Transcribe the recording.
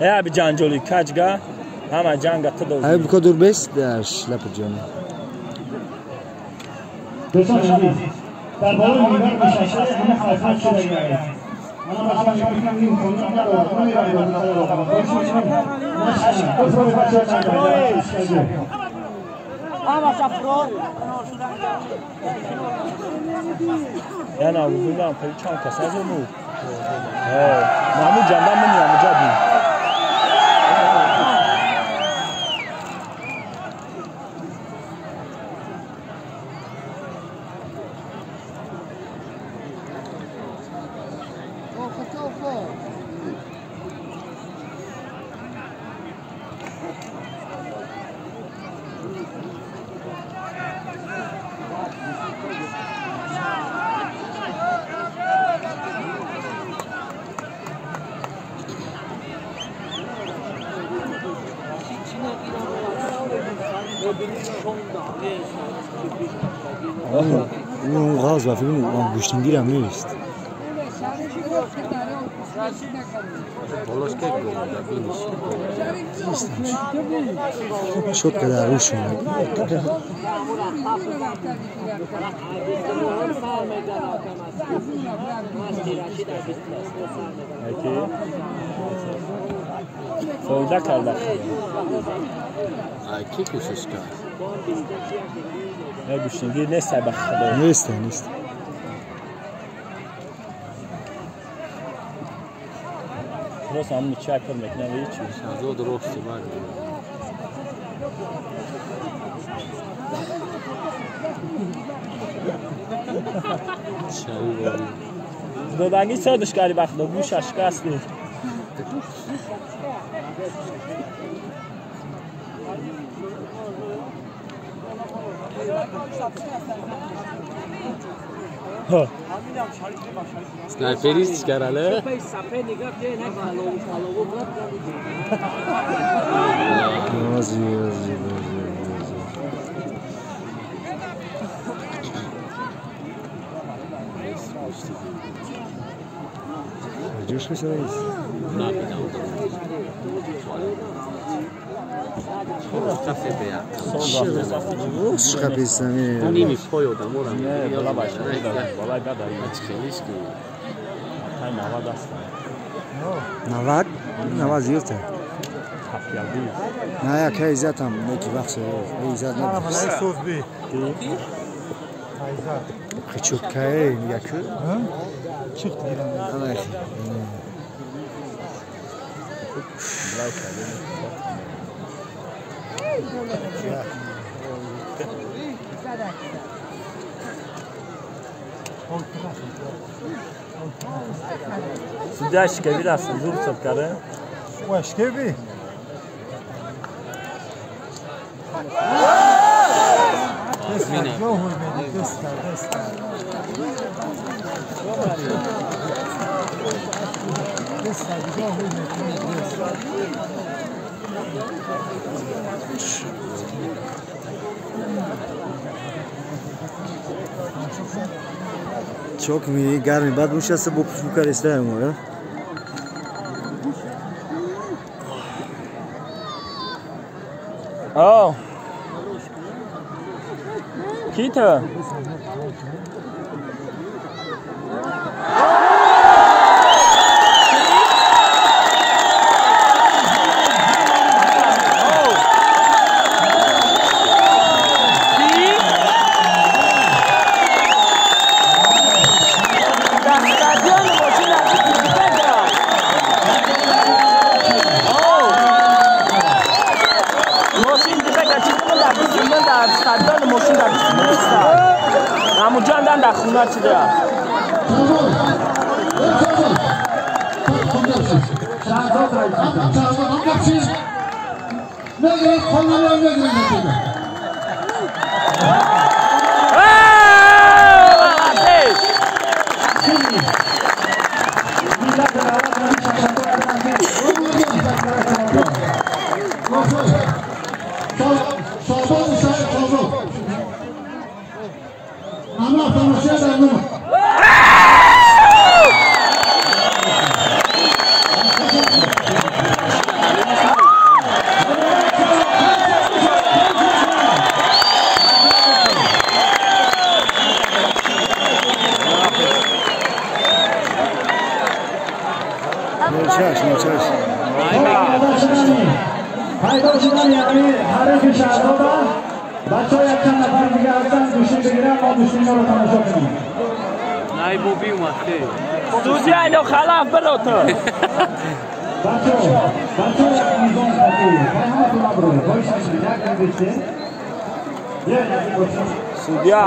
Э аби ҷанҷоли каҷга ҳама ҷанга ту дозӣ. Ай бука дур бес дар шлапа ҷон. دوستان عزیز در بالای میبر نشسته همه خلفت شده گرد. من بچه شما میکنم این کنیم ندارم نمیرم Я навузудам хеле чанд кас аз ону. Маҳмуд ҷандан мемирам ҷаби. اون غاز و فیلم اون گوشتینگیر هم نیست. شد که در روش اومد. فایده کرده. کی کوشش کرد؟ نه گوشتینگیر نیست به خدا. نیست نیست. راست هم چک کار میکنم و هیچ از درست بعد دادنگی سادش کردی به خدا گوشش شکستی. Snayperist çıkarale. Gazi gazi gazi gazi. Ждешь хозяин? Ними пой одамора. Не, бала бача, бала гада. Тай навад аст. Навад? Навад зиёд. На як иззатам, неки вақт иззат набуд. Хичуткае як. Чиқт гирам. Судья шкеви раст, зур цеп каре. Ва шкеви? Чок ми гарми бад мушаста бо пуфукареста мо. О. Кита. Пайдо шудани ҳамин ҳарифи Шаҳзода, бачаҳо якчанд нафари дига ҳастанд, гӯштӣ бигиранд, мо гӯштиҳоро тамошо кунем. Найбоби омад. Судья, ино халаф биро ту. Бачаҳо, бачаҳо, як низом қатӣ ҳаматон набуред, боишашед, як бистед. Судья.